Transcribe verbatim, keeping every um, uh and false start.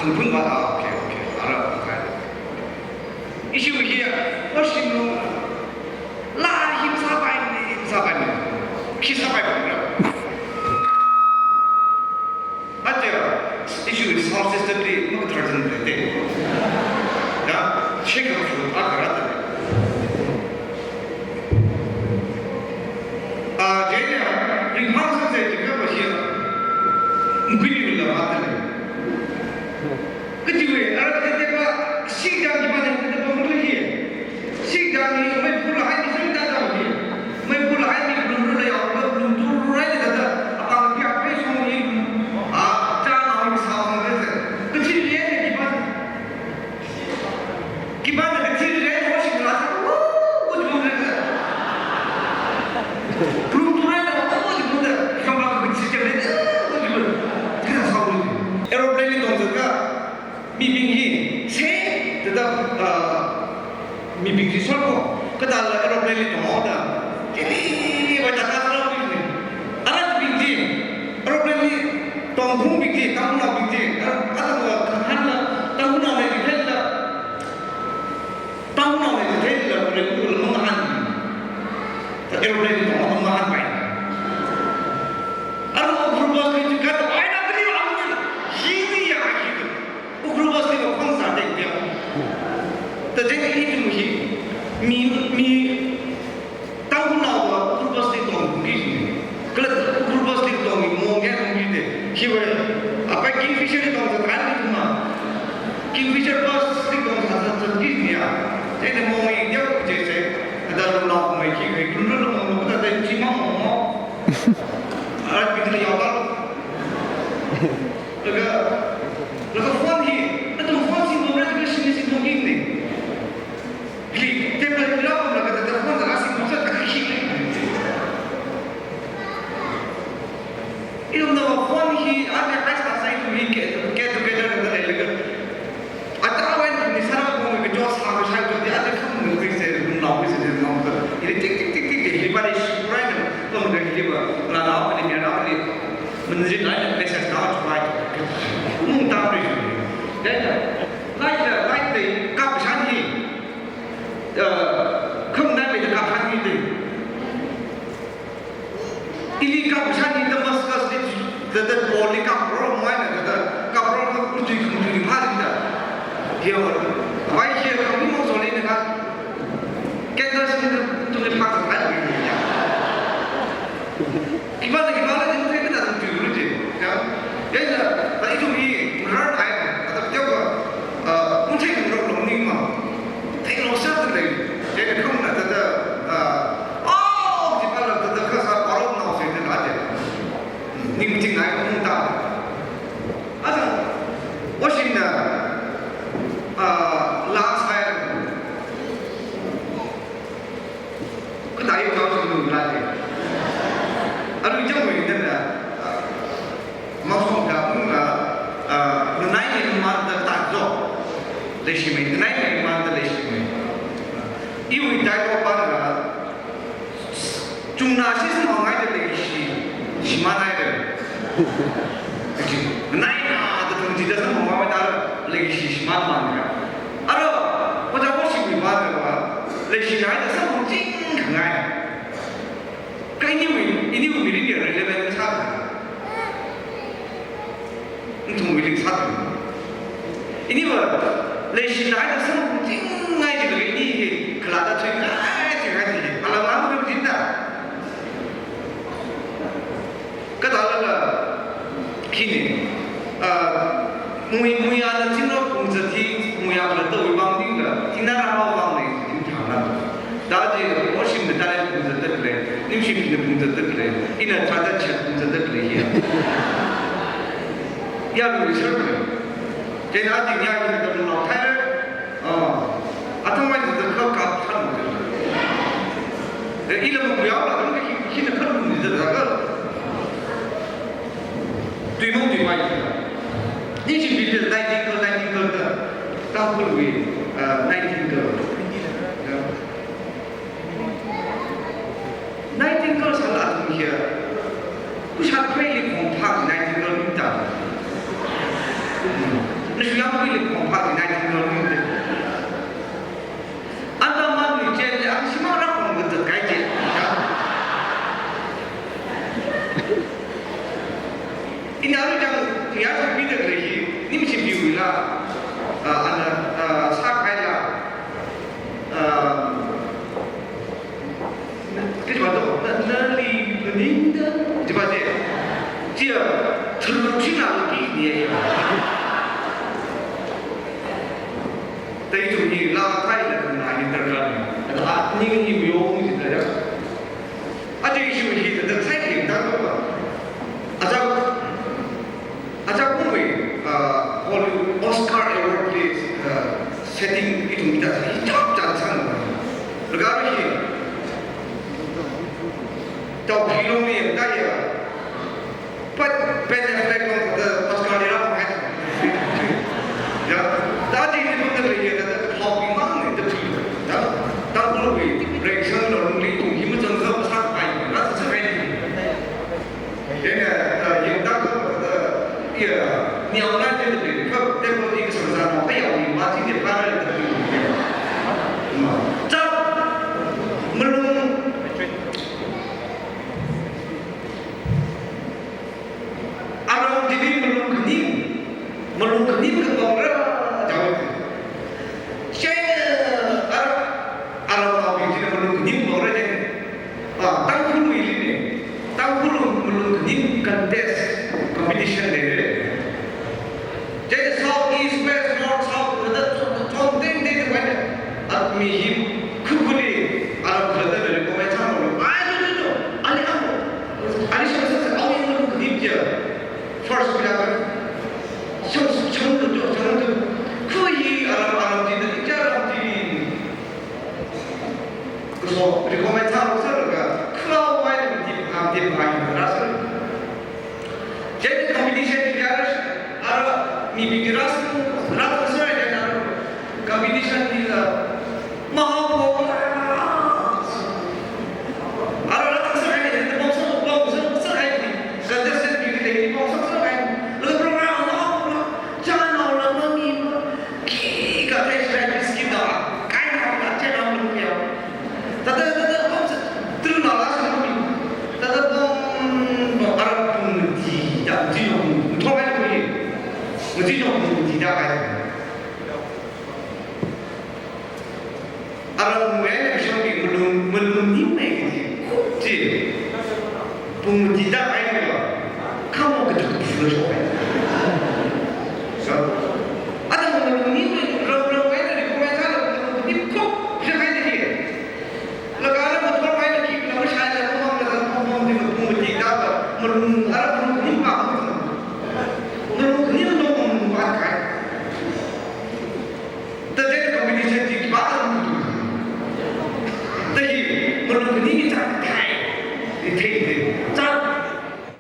Phun ba, ah, okay, okay. Ara, okay. Issue hi ya, washroom lo, la, hi sāpai ni, sāpai ni. Khi sāpai ba, bro. Aja, issue hi sound system li, no, thirteen de, de. Ya, shake up, ah, karata. Ah, jenya, ringphang sāsa jiakha ba hiya, mukui ni la mata le. Kajiwui, ara tete ba, shikjang jiba ne, tete ba mukui hi. Shikjang ni, mai pula hai ni, shikjang jang hi. Mai pula hai ni, lum lum la ya, lum lum tu rai ni tata, apang dia, pai song ni, ah, cha na ni sa song ni se. Kachi ye ni jiba. Khipāna kathei ren, washroom la sā, woo, woo, woo, woo. Room tour na, woo, woo, woo, woo. Khamla kathei ren, woo, woo, woo. Kha sā woo. Aeroplane li tongzatkha, mibing hi, se, thāda, ah, mibing hi sor ko, kathāla aeroplane li tonghaoda, chili, va ta ka sā woo ni. Ara bing chi, aeroplane li tongkhumbing chi, Tangkhulnaobing chi, ara, ara wa kahanla, Tangkhulnao ne di thela, Tangkhulnao ne di thela, kule kule mangahān. Ta aeroplane li tong mangahānpai. Ara Ukhrul bus li chi ka, ai na kali wa ni, hi ni ya, hi ni. Ukhrul bus li wa khon sa de ya. Ta je ni tu hi, mi, mi, Tangkhulnaowa Ukhrul bus li tongki ni. Kala Ukhrul bus li tongmi mong ya mong de. Hiwui, apai Kingfisher li tongzat kan ni ma. Kingfisher bus li tongzat zat zat ki ni ya. Ina mong ni ya je se. Ada lum lau mai ki kai lum lum mong lum da de chi mong mong. Ara bit li ya ba. Laga, laga phone hi, laga phone si mong laga shi ni si mong ni. Hi, table hi rāpamlaga thāda phone thāda si mong sā thāda khi. Ithumna phone hi, āja kai sā sāi tu hi, get, get together thāda leilaga. Ata wen ni sāra phone ka jo sā ka shai tu, āja kham nu kri se, nu nao kri se, nu nao ka. Hi tik, tik, tik, tik, hi pali shi kurai na, phone ka hi ba, la nao ni, mi nao ni. Manjin lai na message nao chu bai. Mung ta ri. Dai da. Lai da, lai da, ka shan hi. Eh, kham nai mai da ka phan hi de. Ili ka shan hi Damascus li, da, da, Paul li ka pro mai na, da, da, ka pro na ku ji ku ji pha li da. Dia wa. Vai shi ka mi mo so li na ka. Candles ni tu ni pha ka li ya. Khipāna, khipāna, ithum thei kada ithum tui ru je. Ya. Yaina, ta ithum hi, rar ai, ata teo ba, ah, ithum thei ru ro ni ma. Thei ro sā ta lei. Yaina khamna ta ta, ah, oh, khipāna ta ta ka sā paro na se ta la je. Ning ching ai kum ta. Ata, washroom na, ah, la sai. Kha dai kau si nung la de. Aru jang wei den na, ah, masong da ung la, ah, nunai ni man da ta zo. Leishi mei, nunai ni man da leishi mei. Iwui dai ko pan la, chungna shi sum ngai da leishi, shimān nai da. Nunai na da tung ji da sum ngai da leishi shimān man da. Ara, ko ja ko shi mi ba da ba, leishi ngai da sā mong ching khangai. Kha iniwui, iniwui mirin ya relevant sā. Ithumwui ling sā. Iniwui, leishi ngai da sā mong ching ngai ji ini hi, khala da chui ngai ji ngai ji. Ala ma mu jin da. Kathālala, khi ni, ah, mui, muiya na chinro phungzat hi, muiya la tawui vang ding la, ina ra hao vang lei, in thang la. Da ji, washroom da talent phungzat da lei, ningshi phungzat da lei, ina thāda chat phungzat da lei ya. Ya lu research lei. Chieina ji ya ina da lu nao thai. Ah, athumwui zāda kha kapthan. Eh, ila mukuyao la, athum hi, hina kha lum ni zāda kha. Tui mong tui mai zāda. Ni shi bi zāda nightingale, nightingale da. Tangkhulwui, ah, nightingale. Ya. Nightingale sāla athum hiya. Kushat pheili khong thak nightingale mita. Nashi Ina arui chang, ya chang mida khalei hi, nimshi biu la, ah, ana, ah, sākahai la, ah, kaji va to, na, nali maningda, kaji va de, chia, thulu china lo ki ni ya. Tai tu ni la, tai la, na ni tar la ni. Ada ni ni mi yo ni da ya. Aja issue hi da sai ke da ba. Aja, aja kungwui, ah, Hollywood Oscar Award list, ah, setting ithum mida hi chap chap san. Laga hi. Tau hi long ni da ya. But Ben Affleck long the Oscar ni rāhai. Ya, da di ni pun ni ya, da da hau ni mang ni da tu. Da, da pun ni reaction lo ni tu hi mu chang sa sa kai, na sa sa kai ni. Then, uh, yang da ko da ya, ni ang na de de, ko de ko ni sa sa no, ka ya ni ma ji de pa ra de. Chap, malung. Aram chili malung khanim, malung khanim kapam ra jawi. Shai ara, aram awi chili malung khanim kapam ra jawi. Ah, Tangkhul wui li ne, Tangkhul malung khanim contest, competition lei re. Jai South, East, West, North, South, kada chom teng teng wai ne. At mi hi khukhuli, aram kada le ko mai chang lo. Ai, jo, jo, jo. Ali ang. Ali shang sa sa, au yang lu kudip je. First bila kan. Shang, shang lu jo, shang lu jo. Khui aram, aram di, di, ja aram di. Kuso, ri ko mai chang lo sa lo ka. Khua wai di, di, am di, mai, rasa. Jadi competition ni ara, ara mibing ni ras, ras serai dan ara competition ni la maha bo. Ara ras serai dan bong sa, bong sa, serai ni. Contestant ni ni bong sa serai. Lalu program maha bo. Jangan awal lagi. Khi kathei shai biscuit da, kai na la che na mun kya. Tata, tata, bom se, tru na la se mun. Tata, bom, bom, ara pung mati, da, mati no, mati no, mati no, mati da, kai. Ara mui eina kashok ki malung, malung nim eina kaji, chi. Pung mati da eina kala, kamo katuk katuk shok eina. So, ada malung nim eina, rau rau eina di kumai thala, malung nim kok shok eina ki. Laga ara motor eina ki, kala mashai la, kumang la, kumang di, pung mati da, malung, ara malung nim pa, malung nim no, malung pa kai. Tadei competition chi khipākha mutu. Tahi, malung khani ni chang thei. Ni thei, thei. Chang